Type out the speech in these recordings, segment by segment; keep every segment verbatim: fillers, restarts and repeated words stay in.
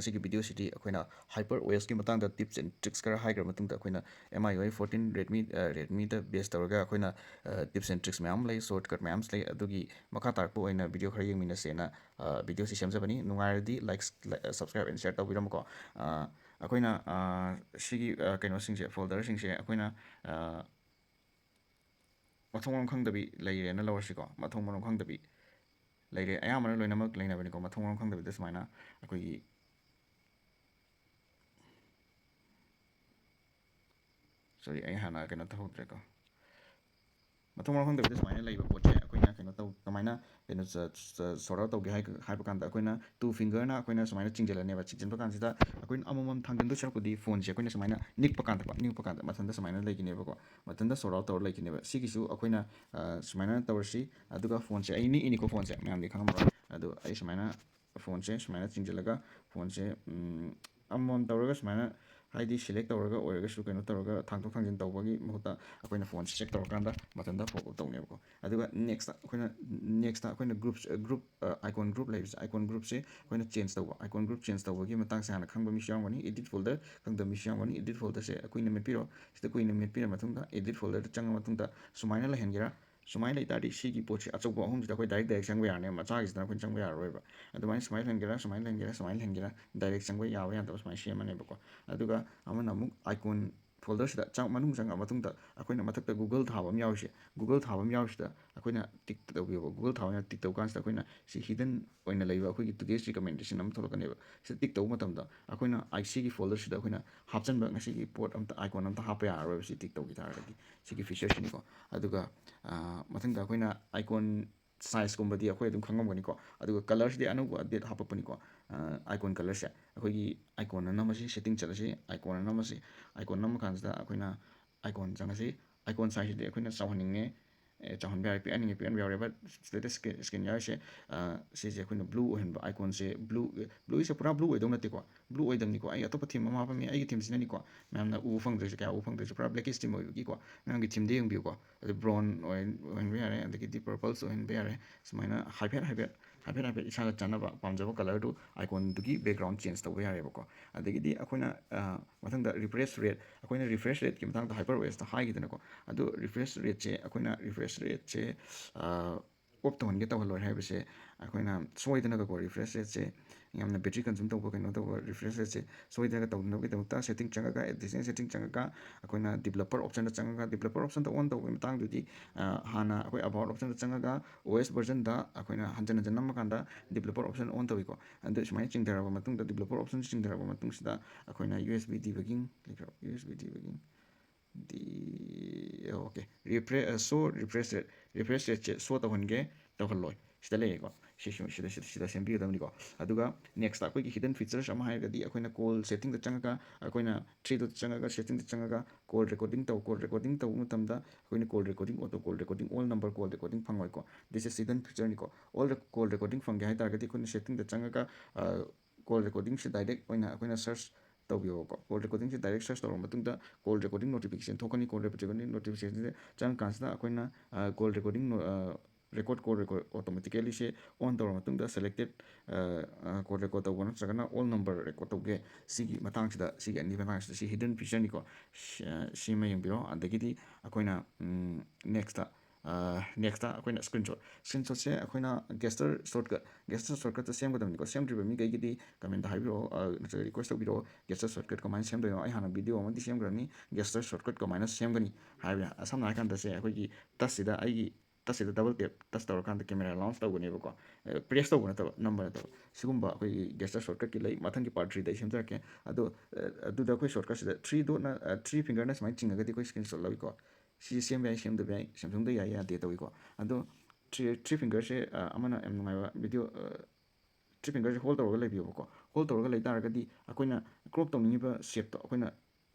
ꯁꯤꯒꯤ ꯚꯤꯗꯤꯑꯣꯁꯤꯗꯤ ꯑꯩꯈꯣꯏꯅ ꯍꯥꯏꯄꯔ ꯑꯣ ꯑꯦꯁꯀꯤ ꯃꯇꯥꯡꯗ tips and tricks ꯈꯔ ꯍꯥꯏꯈ꯭ꯔ ꯃꯇꯨꯡꯗ ꯑꯩꯈꯣꯏꯅ M I U I fourteen Redmi, Redmiꯗ base ꯇꯧꯔꯒ ꯑꯩꯈꯣꯏꯅ tips and tricks ꯃꯌꯥꯝ ꯑꯃ ꯂꯩ, shortcut ꯃꯌꯥꯝ ꯑꯃꯁꯨ ꯂꯩ꯫ ꯑꯗꯨꯒꯤ ꯃꯈꯥ ꯇꯥꯔꯛꯄ ꯑꯣꯏꯅ ꯚꯤꯗꯤꯑꯣ ꯈꯔ ꯌꯦꯡꯃꯤꯟꯅꯁꯦꯅ ꯚꯤꯗꯤꯑꯣꯁꯤ ꯁꯦꯝꯖꯕꯅꯤ꯫ ꯅꯨꯡꯉꯥꯏꯔꯗꯤ like, subscribe and share ꯇꯧꯕꯤꯔꯝꯃꯨꯀꯣ꯫ ꯑꯩꯈꯣꯏꯅ ꯁꯤꯒꯤ ꯀꯩꯅꯣꯁꯤꯡꯁꯦ, ꯐꯣꯜꯗꯔꯁꯤꯡꯁꯦ ꯑꯩꯈꯣꯏꯅ ꯃꯊꯣꯡ ꯃꯔꯝ ꯈꯪꯗꯕꯤ ꯂꯩꯔꯦꯅ ꯂꯧꯔꯁꯤꯀꯣ꯫ ꯃꯊꯣꯡ ꯃꯔꯝ ꯈꯪꯗꯕꯤ ꯂꯩꯔꯦ, ꯑꯌꯥꯝꯕꯅ ꯂꯣꯏꯅꯃꯛ ꯂꯩꯅꯕꯅꯤꯀꯣ꯫ ꯃꯊꯣꯡ ꯃꯔꯝ ꯈꯪꯗꯕꯤꯗ ꯁꯨꯃꯥꯏꯅ ꯑꯩꯈꯣꯏꯒꯤ, sorry, ꯑꯩ ꯍꯥꯟꯅ ꯀꯩꯅꯣ ꯇꯧꯍꯧꯗ꯭ꯔꯦꯀꯣ꯫ ꯃꯊꯣꯡ ꯃꯔꯝ ꯈꯪꯗꯕꯤꯗ ꯁꯨꯃꯥꯏꯅ ꯂꯩꯕ ꯄꯣꯠꯁꯦ ꯑꯩꯈꯣꯏꯅ ꯀꯩꯅꯣ ꯇꯧ, ꯀꯃꯥꯏꯅ ꯀꯩꯅꯣ sort out ꯇꯧꯒꯦ ꯍꯥꯏ, ꯍꯥꯏꯕ ꯀꯥꯟꯗ ꯑꯩꯈꯣꯏꯅ two fingerꯅ ꯑꯩꯈꯣꯏꯅ ꯁꯨꯃꯥꯏꯅ ꯆꯤꯡꯁꯤꯜꯂꯅꯦꯕ꯫ ꯆꯤꯡꯁꯤꯟꯕ ꯀꯥꯟꯁꯤꯗ ꯑꯩꯈꯣꯏꯅ ꯑꯃꯃꯝ ꯊꯥꯡꯖꯤꯟꯗꯣꯏ ꯁꯔꯨꯛꯄꯨꯗꯤ phoneꯁꯦ ꯑꯩꯈꯣꯏꯅ ꯁꯨꯃꯥꯏꯅ ꯅꯤꯛꯄ ꯀꯥꯟꯗꯀꯣ, ꯅꯤꯛꯄ ꯀꯥꯟꯗ ꯃꯊꯟꯇ ꯁꯨꯃꯥꯏꯅ ꯂꯩꯈꯤꯅꯦꯕꯀꯣ꯫ ꯃꯊꯟꯇ sort out ꯇꯧꯔ ꯂꯩꯈꯤꯅꯦꯕ꯫ ꯁꯤꯒꯤꯁꯨ ꯑꯩꯈꯣꯏꯅ ꯁꯨꯃꯥꯏꯅ ꯇꯧꯔꯁꯤ꯫ ꯑꯗꯨꯒ phoneꯁꯦ ꯑꯩ ꯅꯤꯛꯏꯅꯤꯀꯣ, phoneꯁꯦ ꯃꯌꯥꯝꯗꯤ ꯈꯪꯉꯝꯃꯔꯣꯏ꯫ ꯑꯗꯣ ꯑꯩ ꯁꯨꯃꯥꯏꯅ phoneꯁꯦ ꯁꯨꯃꯥꯏꯅ ꯆꯤꯡꯁꯤꯜꯂꯒ phoneꯁꯦ ꯑꯃꯃꯝ ꯇꯧꯔꯒ ꯁꯨꯃꯥꯏꯅ, ꯍꯥꯏꯗꯤ select ꯇꯧꯔꯒ ꯑꯣꯏꯔꯒꯁꯨ ꯀꯩꯅꯣ ꯇꯧꯔꯒ ꯊꯥꯡꯗꯣꯛ ꯊꯥꯡꯖꯤꯟ ꯇꯧꯕꯒꯤ ꯃꯍꯨꯠꯇ ꯑꯩꯈꯣꯏꯅ phoneꯁꯦ check ꯇꯧꯔꯀꯥꯟꯗ ꯃꯊꯟꯇ pop up ꯇꯧꯅꯦꯕꯀꯣ꯫ ꯑꯗꯨꯒ nextꯇ ꯑꯩꯈꯣꯏꯅ, nextꯇ ꯑꯩꯈꯣꯏꯅ groups, group, icon group ꯂꯩꯕꯁꯦ, icon groupꯁꯦ ꯑꯩꯈꯣꯏꯅ change ꯇꯧꯕ꯫ Icon group change ꯇꯧꯕꯒꯤ ꯃꯇꯥꯡꯁꯦ ꯍꯥꯟꯅ ꯈꯪꯕ ꯃꯤꯁꯨ ꯌꯥꯎꯔꯝꯒꯅꯤ, edit folder ꯈꯪꯗꯕ ꯃꯤꯁꯨ ꯌꯥꯎꯔꯝꯒꯅꯤ꯫ Edit folderꯁꯦ ꯑꯩꯈꯣꯏꯅ ꯃꯦꯠꯄꯤꯔꯣ꯫ ꯁꯤꯗ ꯀꯨꯏꯅ ꯃꯦꯠꯄꯤꯔ ꯃꯇꯨꯡꯗ edit folderꯗ ꯆꯪꯉ ꯃꯇꯨꯡꯗ ꯁꯨꯃꯥꯏꯅ ꯂꯩꯍꯟꯒꯦꯔꯥ, ꯁꯨꯃꯥꯏꯅ ꯂꯩ ꯇꯥꯔꯗꯤ ꯁꯤꯒꯤ ꯄꯣꯠꯁꯤ ꯑꯆꯧꯕ ꯑꯍꯨꯝꯁꯤꯗ ꯑꯩꯈꯣꯏ direct direct ꯆꯪꯕ ꯌꯥꯔꯅꯦꯕ, ꯃꯆꯥꯒꯤꯁꯤꯗꯅ ꯑꯩꯈꯣꯏꯅ ꯆꯪꯕ ꯌꯥꯔꯔꯣꯏꯕ꯫ ꯑꯗꯨꯃꯥꯏꯅ ꯁꯨꯃꯥꯏꯅ ꯂꯩꯍꯟꯒꯦꯔꯥ, ꯁꯨꯃꯥꯏꯅ ꯂꯩꯍꯟꯒꯦꯔꯥ, ꯁꯨꯃꯥꯏꯅ ꯂꯩꯍꯟꯒꯦꯔꯥ, direct ꯆꯪꯕ ꯌꯥꯕ ꯌꯥꯗꯕ ꯁꯨꯃꯥꯏꯅ ꯁꯦꯝꯃꯅꯦꯕꯀꯣ꯫ ꯑꯗꯨꯒ ꯑꯃꯅ ꯑꯃꯨꯛ icon folderꯁꯤꯗ ꯆꯪ-, ꯃꯅꯨꯡ ꯆꯪꯉ ꯃꯇꯨꯡꯗ ꯑꯩꯈꯣꯏꯅ ꯃꯊꯛꯇ Google ꯊꯥꯕ ꯑꯃ ꯌꯥꯎꯔꯤꯁꯦ, Google ꯊꯥꯕ ꯑꯃ ꯌꯥꯎꯔꯤꯁꯤꯗ ꯑꯩꯈꯣꯏꯅ tick ꯇꯧꯕꯤꯌꯣꯕ꯫ Google ꯊꯥꯕ ꯑꯣꯏꯅ tick ꯇꯧꯕ ꯀꯥꯟꯁꯤꯗ ꯑꯩꯈꯣꯏꯅ ꯁꯤ hidden ꯑꯣꯏꯅ ꯂꯩꯕ ꯑꯩꯈꯣꯏꯒꯤ today's recommendation ꯑꯃ ꯊꯣꯛꯂꯛꯀꯅꯦꯕ꯫ ꯁꯤꯗ tick ꯇꯧꯕ ꯃꯇꯝꯗ ꯑꯩꯈꯣꯏꯅ ꯑꯩ ꯁꯤꯒꯤ folderꯁꯤꯗ ꯑꯩꯈꯣꯏꯅ ꯍꯥꯞꯆꯤꯟꯕ ꯉꯁꯤꯒꯤ ꯄꯣꯠ ꯑꯝꯇ, icon ꯑꯝꯇ ꯍꯥꯞꯄ ꯌꯥꯔꯔꯣꯏꯕ ꯁꯤ tick ꯇꯧꯈꯤ ꯇꯥꯔꯒꯗꯤ꯫ ꯁꯤꯒꯤ featureꯁꯤꯅꯤꯀꯣ꯫ ꯑꯗꯨꯒ ꯃꯊꯪꯗ ꯑꯩꯈꯣꯏꯅ icon sizeꯀꯨꯝꯕꯗꯤ ꯑꯩꯈꯣꯏ ꯑꯗꯨꯝ ꯈꯪꯉꯝꯒꯅꯤꯀꯣ꯫ ꯑꯗꯨꯒ colorꯁꯤꯗꯤ ꯑꯅꯧꯕ update ꯍꯥꯞꯄꯛꯄꯅꯤꯀꯣ꯫ Icon colorꯁꯦ ꯑꯩꯈꯣꯏꯒꯤ icon ꯑꯅ ꯑꯃꯁꯤ setting ꯆꯠꯂꯁꯤ, icon ꯑꯅ ꯑꯃꯁꯤ, icon ꯅꯝꯕ ꯀꯥꯟꯁꯤꯗ ꯑꯩꯈꯣꯏꯅ icon ꯆꯪꯉꯁꯤ꯫ Icon sizeꯁꯤꯗꯤ ꯑꯩꯈꯣꯏꯅ ꯆꯥꯎꯍꯟꯅꯤꯡꯉꯦ, ꯑꯦ, ꯆꯥꯎꯍꯟꯕ ꯌꯥꯔꯦ, ꯄꯤꯛꯍꯟꯅꯤꯡꯉꯦ, ꯄꯤꯛꯍꯟꯕ ꯌꯥꯔꯦ꯫ But ꯁꯤꯗ screen, screen ꯌꯥꯎꯔꯤꯁꯦ, ꯁꯤꯁꯦ ꯑꯩꯈꯣꯏꯅ blue ꯑꯣꯏꯍꯟꯕ, iconꯁꯦ blue, blueꯁꯦ ꯄꯨꯔꯥ blue ꯑꯣꯏꯗꯧ ꯅꯠꯇꯦꯀꯣ꯫ blue ꯑꯣꯏꯗꯕꯅꯤꯀꯣ, ꯑꯩ ꯑꯇꯣꯞꯄ theme ꯑꯃ ꯍꯥꯞꯄꯝꯃꯤ꯫ ꯑꯩꯒꯤ themeꯁꯤꯅꯅꯤꯀꯣ ꯃꯌꯥꯝꯅ ꯎꯕ ꯐꯪꯗ꯭ꯔꯤꯁꯦ, ꯀꯌꯥ ꯎꯕ ꯐꯪꯗ꯭ꯔꯤꯁꯦ, ꯄꯨꯔꯥ blackish theme ꯑꯣꯏꯕꯒꯤꯀꯣ꯫ ꯃꯌꯥꯝꯒꯤ themeꯗ ꯌꯦꯡꯕꯤꯌꯨꯀꯣ꯫ ꯑꯗꯨ brown ꯑꯣꯏ-, ꯑꯣꯏꯍꯟꯕ ꯌꯥꯔꯦ, ꯑꯗꯒꯤꯗꯤ purples ꯑꯣꯏꯍꯟꯕ ꯌꯥꯔꯦ꯫ ꯁꯨꯃꯥꯏꯅ ꯍꯥꯏꯐꯦꯠ ꯍꯥꯏꯐꯦꯠ ꯍꯥꯏꯐꯦꯠ ꯍꯥꯏꯐꯦꯠ ꯏꯁꯥꯒ ꯆꯥꯟꯅꯕ ꯄꯥꯝꯖꯕ colourꯗꯨ iconꯗꯨꯒꯤ background change ꯇꯧꯕ ꯌꯥꯔꯦꯕꯀꯣ꯫ ꯑꯗꯒꯤꯗꯤ ꯑꯩꯈꯣꯏꯅ, ꯑ, ꯃꯊꯪꯗ refresh rate, ꯑꯩꯈꯣꯏꯅ refresh rateꯀꯤ ꯃꯇꯥꯡꯗ HyperOSꯇ ꯍꯥꯏꯈꯤꯗꯅꯀꯣ꯫ ꯑꯗꯨ refresh rateꯁꯦ, ꯑꯩꯈꯣꯏꯅ refresh rateꯁꯦ, ꯑ, off ꯇꯧꯍꯟꯒꯦ ꯇꯧꯍꯜꯂꯣꯏ ꯍꯥꯏꯕꯁꯦ ꯑꯩꯈꯣꯏꯅ ꯁꯣꯏꯗꯅꯒꯀꯣ refresh rateꯁꯦ, ꯌꯥꯝꯅ battery consume ꯇꯧꯕ, ꯀꯩꯅꯣ ꯇꯧꯕ refresh rateꯁꯦ ꯁꯣꯏꯗꯅꯒ ꯇꯧꯗꯅꯕꯒꯤꯗꯃꯛꯇ setting ꯆꯪꯉꯒ, additional setting ꯆꯪꯉꯒ, ꯑꯩꯈꯣꯏꯅ developer optionꯗ ꯆꯪꯉꯒ, developer optionꯗ on ꯇꯧꯕꯒꯤ ꯃꯇꯥꯡꯗꯨꯗꯤ, ꯑ, ꯍꯥꯟꯅ ꯑꯩꯈꯣꯏ about optionꯗ ꯆꯪꯉꯒ, OS versionꯗ ꯑꯩꯈꯣꯏꯅ ꯍꯟꯖꯟ ꯍꯟꯖꯟ ꯅꯝꯃꯀꯥꯟꯗ developer option on ꯇꯧꯏꯀꯣ꯫ ꯑꯗꯨ ꯁꯨꯃꯥꯏꯅ ꯆꯤꯡꯊꯔꯕ ꯃꯇꯨꯡꯗ, developer option ꯆꯤꯡꯊꯔꯕ ꯃꯇꯨꯡꯁꯤꯗ ꯑꯩꯈꯣꯏꯅ USB debugging ꯂꯩꯈ꯭ꯔꯣ, USB debugging ꯗꯤ, OK, refresh, ꯑ, show refresh rate, refresh rateꯁꯦ show ꯇꯧꯍꯟꯒꯦ ꯇꯧꯍꯜꯂꯣꯏ, ꯁꯤꯗ ꯂꯩꯔꯦꯀꯣ꯫ ꯁꯤꯁꯨ ꯁꯤꯗ, ꯁꯤꯗ, ꯁꯤꯗ ꯁꯦꯝꯕꯤꯒꯗꯕꯅꯤꯀꯣ꯫ ꯑꯗꯨꯒ nextꯇ ꯑꯩꯈꯣꯏꯒꯤ hidden features ꯑꯃ ꯍꯥꯏꯔꯒꯗꯤ, ꯑꯩꯈꯣꯏꯅ call settingꯗ ꯆꯪꯉꯒ, ꯑꯩꯈꯣꯏꯅ threeꯗꯨꯗ ꯆꯪꯉꯒ, settingꯗ ꯆꯪꯉꯒ call recording ꯇꯧ, call recording ꯇꯧꯕ ꯃꯇꯝꯗ ꯑꯩꯈꯣꯏꯅ call recording, auto call recording, all number call recording ꯐꯪꯉꯣꯏꯀꯣ꯫ This is hidden featureꯅꯤꯀꯣ꯫ All rec-, call recording ꯐꯪꯒꯦ ꯍꯥꯏ ꯇꯥꯔꯒꯗꯤ ꯑꯩꯈꯣꯏꯅ settingꯗ ꯆꯪꯉꯒ, ꯑ, call recordingꯁꯦ direct ꯑꯣꯏꯅ ꯑꯩꯈꯣꯏꯅ search ꯇꯧꯕꯤꯌꯣꯀꯣ꯫ Call recordingꯁꯦ direct search ꯇꯧꯔꯕ ꯃꯇꯨꯡꯗ call recording notification ꯊꯣꯛꯀꯅꯤ꯫ Call recording notificationꯁꯦ ꯆꯪꯉꯀꯥꯟꯁꯤꯗ ꯑꯩꯈꯣꯏꯅ, ꯑ, call recording no-, ꯑ, record call record automaticallyꯁꯦ on ꯇꯧꯔꯕ ꯃꯇꯨꯡꯗ selected, ꯑ, ꯑ, call record ꯇꯧꯕ ꯅꯠꯇ꯭ꯔꯒꯅ all number record ꯇꯧꯒꯦ, ꯁꯤꯒꯤ ꯃꯇꯥꯡꯁꯤꯗ, ꯁꯤꯒꯤ ꯑꯅꯤ ꯃꯇꯥꯡꯁꯤꯗ, ꯁꯤ hidden featureꯅꯤꯀꯣ꯫ ꯁꯤ, ꯑ, ꯁꯤꯃ ꯌꯦꯡꯕꯤꯔꯣ꯫ ꯑꯗꯒꯤꯗꯤ ꯑꯩꯈꯣꯏꯅ, ꯎꯝ, nextꯇ, ꯑ, nextꯇ ꯑꯩꯈꯣꯏꯅ screenshot, screenshotꯁꯦ ꯑꯩꯈꯣꯏꯅ gesture shortcut, gesture shortcutꯇ ꯁꯦꯝꯒꯗꯕꯅꯤꯀꯣ꯫ ꯁꯦꯝꯗ꯭ꯔꯤꯕ ꯃꯤꯈꯩꯒꯤꯗꯤ comment ꯍꯥꯏꯕꯤꯔꯛꯑꯣ, ꯑ, ꯅꯠꯇ꯭ꯔꯒ request ꯇꯧꯕꯤꯔꯛꯑꯣ, gesture shortcut ꯀꯃꯥꯏꯅ ꯁꯦꯝꯗꯣꯏꯅꯣ꯫ ꯑꯩ ꯍꯥꯟꯅ video ꯑꯃꯗꯤ ꯁꯦꯝꯈ꯭ꯔꯕꯅꯤ, gesture shortcut ꯀꯃꯥꯏꯅ ꯁꯦꯝꯒꯅꯤ ꯍꯥꯏꯕ꯫ ꯁꯝꯅ ꯍꯥꯏꯔꯀꯥꯟꯗ ꯁꯦ, ꯑꯩꯈꯣꯏꯒꯤ touchꯁꯤꯗ, ꯑꯩꯒꯤ touchꯁꯤꯗ double tap, touch ꯇꯧꯔꯀꯥꯟꯗ camera launch ꯇꯧꯒꯅꯦꯕꯀꯣ꯫ ꯑ, press ꯇꯧꯕ ꯅꯠꯇꯕ, ꯅꯝꯕ ꯅꯠꯇꯕ꯫ ꯁꯤꯒꯨꯝꯕ ꯑꯩꯈꯣꯏꯒꯤ gesture shortcutꯀꯤ ꯂꯩ, ꯃꯊꯪꯒꯤ part threeꯗ ꯑꯩ ꯁꯦꯝꯖꯔꯛꯀꯦ꯫ ꯑꯗꯣ, ꯑ, ꯑꯗꯨꯗ ꯑꯩꯈꯣꯏ shortcutꯁꯤꯗ three dotꯅ, ꯑ, three fingerꯅ ꯁꯨꯃꯥꯏꯅ ꯆꯤꯡꯉꯒꯗꯤ ꯑꯩꯈꯣꯏ screenshot ꯂꯧꯏꯀꯣ꯫ ꯁꯤꯁꯦ ꯁꯦꯝꯕ ꯌꯥꯏ, ꯁꯦꯝꯗꯕ ꯌꯥꯏ, Samsungꯗ ꯌꯥꯏ ꯌꯥꯗꯦ ꯇꯧꯏꯀꯣ꯫ ꯑꯗꯣ three, three fingerꯁꯦ, ꯑ, ꯑꯃꯅ ꯌꯥꯝ ꯅꯨꯡꯉꯥꯏꯕ video, ꯑ, three fingerꯁꯦ hold ꯇꯧꯔꯒ ꯂꯩꯕꯤꯌꯣꯕꯀꯣ꯫ Hold ꯇꯧꯔꯒ ꯂꯩ ꯇꯥꯔꯒꯗꯤ ꯑꯩꯈꯣꯏꯅ crop ꯇꯧꯅꯤꯡꯉꯤꯕ shapeꯇꯣ, ꯑꯩꯈꯣꯏꯅ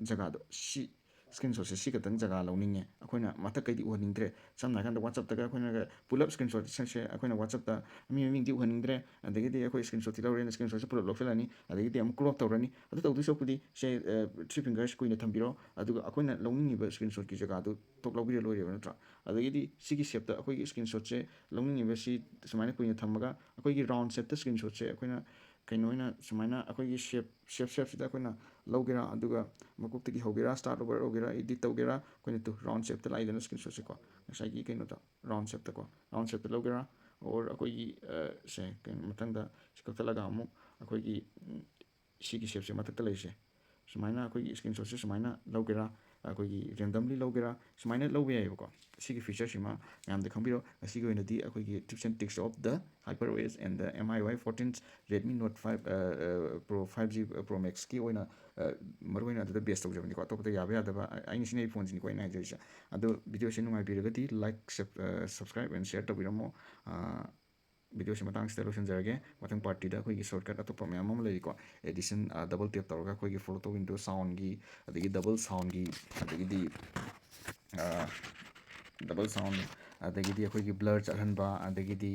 ꯖꯒꯥꯗꯣ, ꯁꯤ, ꯁ꯭ꯀ꯭ꯔꯤꯟ ꯁꯣꯠꯁꯦ ꯁꯤ ꯈꯛꯇꯪ ꯖꯒꯥ ꯂꯧꯅꯤꯡꯉꯦ, ꯑꯩꯈꯣꯏꯅ ꯃꯊꯛꯀꯩꯗꯤ ꯎꯍꯟꯅꯤꯡꯗ꯭ꯔꯦ꯫ ꯁꯝꯅ ꯍꯥꯏꯔꯀꯥꯟꯗ WhatsApp-ꯇꯒ ꯑꯩꯈꯣꯏꯅꯒ ꯄꯨꯂꯞ ꯁ꯭ꯀ꯭ꯔꯤꯟ ꯁꯣꯠꯁꯦ ꯑꯩꯈꯣꯏꯅ WhatsApp-ꯇ ꯃꯤ ꯃꯃꯤꯡꯗꯤ ꯎꯍꯟꯅꯤꯡꯗ꯭ꯔꯦ, ꯑꯗꯒꯤꯗꯤ ꯑꯩꯈꯣꯏ ꯁ꯭ꯀ꯭ꯔꯤꯟ ꯁꯣꯠꯇꯤ ꯂꯧꯔꯦꯅ ꯁ꯭ꯀ꯭ꯔꯤꯟ ꯁꯣꯠꯁꯦ ꯄꯨꯂꯞ ꯂꯧꯁꯤꯜꯂꯅꯤ, ꯑꯗꯒꯤꯗꯤ ꯑꯃꯨꯛ ꯀ꯭ꯔꯣꯞ ꯇꯧꯔꯅꯤ꯫ ꯑꯗꯨ ꯇꯧꯗꯣꯏ ꯁꯔꯨꯛꯄꯨꯗꯤ ꯁꯦ ꯊ꯭ꯔꯤ ꯐꯤꯡꯒꯔꯁ ꯀꯨꯏꯅ ꯊꯝꯕꯤꯔꯣ, ꯑꯗꯨꯒ ꯑꯩꯈꯣꯏꯅ ꯂꯧꯅꯤꯡꯉꯤꯕ ꯁ꯭ꯀ꯭ꯔꯤꯟ ꯁꯣꯠꯀꯤ ꯖꯒꯥꯗꯨ ꯊꯣꯛ ꯂꯧꯕꯤꯔ ꯂꯣꯏꯔꯦꯕ ꯅꯠꯇ꯭ꯔꯥ? ꯑꯗꯒꯤꯗꯤ ꯁꯤꯒꯤ ꯁꯦꯞꯇ ꯑꯩꯈꯣꯏꯒꯤ ꯁ꯭ꯀ꯭ꯔꯤꯟ ꯁꯣꯠꯁꯦ ꯂꯧꯅꯤꯡꯉꯤꯕ ꯁꯤ ꯁꯨꯃꯥꯏꯅ ꯀꯨꯏꯅ ꯊꯝꯃꯒ ꯑꯩꯈꯣꯏꯒꯤ ꯔꯥꯎꯟ ꯁꯦꯞꯇ ꯁ꯭ꯀ꯭ꯔꯤꯟ ꯁꯣꯠꯁꯦ ꯑꯩꯈꯣꯏꯅ ꯀꯩꯅꯣ ꯑꯣꯏꯅ ꯁꯨꯃꯥꯏꯅ ꯑꯩꯈꯣꯏꯒꯤ ꯁꯦꯞ ꯁꯦꯞ ꯁꯦꯞꯁꯤꯗ ꯑꯩꯈꯣꯏꯅ ꯂꯧꯒꯦꯔꯥ, ꯑꯗꯨꯒ ꯃꯀꯣꯛꯇꯒꯤ ꯍꯧꯒꯦꯔꯥ, ꯁ꯭ꯇꯥꯔꯠ ꯑꯣꯚꯔ ꯇꯧꯒꯦꯔꯥ, ꯑꯦꯗꯤꯠ ꯇꯧꯒꯦꯔꯥ, ꯑꯩꯈꯣꯏꯅ ꯇꯨ ꯔꯥꯎꯟ ꯁꯦꯞꯇ ꯂꯥꯛꯏꯗꯅ ꯁ꯭ꯀ꯭ꯔꯤꯟ ꯁꯣꯠꯁꯦꯀꯣ, ꯉꯁꯥꯏꯒꯤ ꯀꯩꯅꯣꯗ ꯔꯥꯎꯟ ꯁꯦꯞꯇꯀꯣ, ꯔꯥꯎꯟ ꯁꯦꯞꯇ ꯂꯧꯒꯦꯔꯥ, ꯑꯣꯔ ꯑꯩꯈꯣꯏꯒꯤ ꯁꯦ ꯀꯩꯅꯣ ꯃꯊꯪꯗ ꯁꯤ ꯀꯛꯊꯠꯂꯒ ꯑꯃꯨꯛ ꯑꯩꯈꯣꯏꯒꯤ ꯎꯝ, ꯁꯤꯒꯤ ꯁꯦꯞꯁꯦ ꯃꯊꯛꯇ ꯂꯩꯔꯤꯁꯦ ꯁꯨꯃꯥꯏꯅ ꯑꯩꯈꯣꯏꯒꯤ ꯁ꯭ꯀ꯭ꯔꯤꯟ ꯁꯣꯠꯁꯦ ꯁꯨꯃꯥꯏꯅ ꯂꯧꯒꯦꯔꯥ, ꯑꯩꯈꯣꯏꯒꯤ ꯔꯦꯟꯗꯝꯂꯤ ꯂꯧꯒꯦꯔꯥ, ꯁꯨꯃꯥꯏꯅ ꯂꯧꯕ ꯌꯥꯏꯑꯕꯀꯣ꯫ ꯁꯤꯒꯤ ꯐꯤꯆꯔꯁꯤꯃ ꯃꯌꯥꯝꯗ ꯈꯪꯕꯤꯔꯣ꯫ ꯉꯁꯤꯒꯤ ꯑꯣꯏꯅꯗꯤ ꯑꯩꯈꯣꯏꯒꯤ tips and tricks of the HyperOS and the MIUI fourteen Redmi Note five Pro five G Pro Max-ꯀꯤ ꯑꯣꯏꯅ ꯃꯔꯨꯑꯣꯏꯅ ꯑꯗꯨꯗ ꯕꯦꯁ ꯇꯧꯖꯕꯅꯤꯀꯣ꯫ ꯑꯇꯣꯞꯄꯗ ꯌꯥꯕ ꯌꯥꯗꯕ ꯑꯩꯅ ꯁꯤꯖꯤꯟꯅꯔꯤꯕ ꯐꯣꯟꯁꯤꯅꯤꯀꯣ ꯑꯩꯅ ꯍꯥꯏꯖꯔꯤꯁꯦ꯫ ꯑꯗꯣ video-ꯁꯦ ꯅꯨꯡꯉꯥꯏꯕꯤꯔꯒꯗꯤ like, subscribe and share ꯇꯧꯕꯤꯔꯝꯃꯣ꯫ Video-ꯁꯦ ꯃꯇꯥꯡꯁꯤꯗ ꯂꯣꯏꯁꯤꯟꯖꯔꯒꯦ꯫ ꯃꯊꯪ part-ꯇ ꯑꯩꯈꯣꯏꯒꯤ shortcut ꯑꯇꯣꯞꯄ ꯃꯌꯥꯝ ꯑꯃ ꯂꯩꯔꯤꯀꯣ꯫ Addition, double tap ꯇꯧꯔꯒ ꯑꯩꯈꯣꯏꯒꯤ photo window sound-ꯒꯤ, ꯑꯗꯒꯤ double sound-ꯒꯤ, ꯑꯗꯒꯤꯗꯤ double sound, ꯑꯗꯒꯤꯗꯤ ꯑꯩꯈꯣꯏꯒꯤ blur ꯆꯠꯍꯟꯕ, ꯑꯗꯒꯤꯗꯤ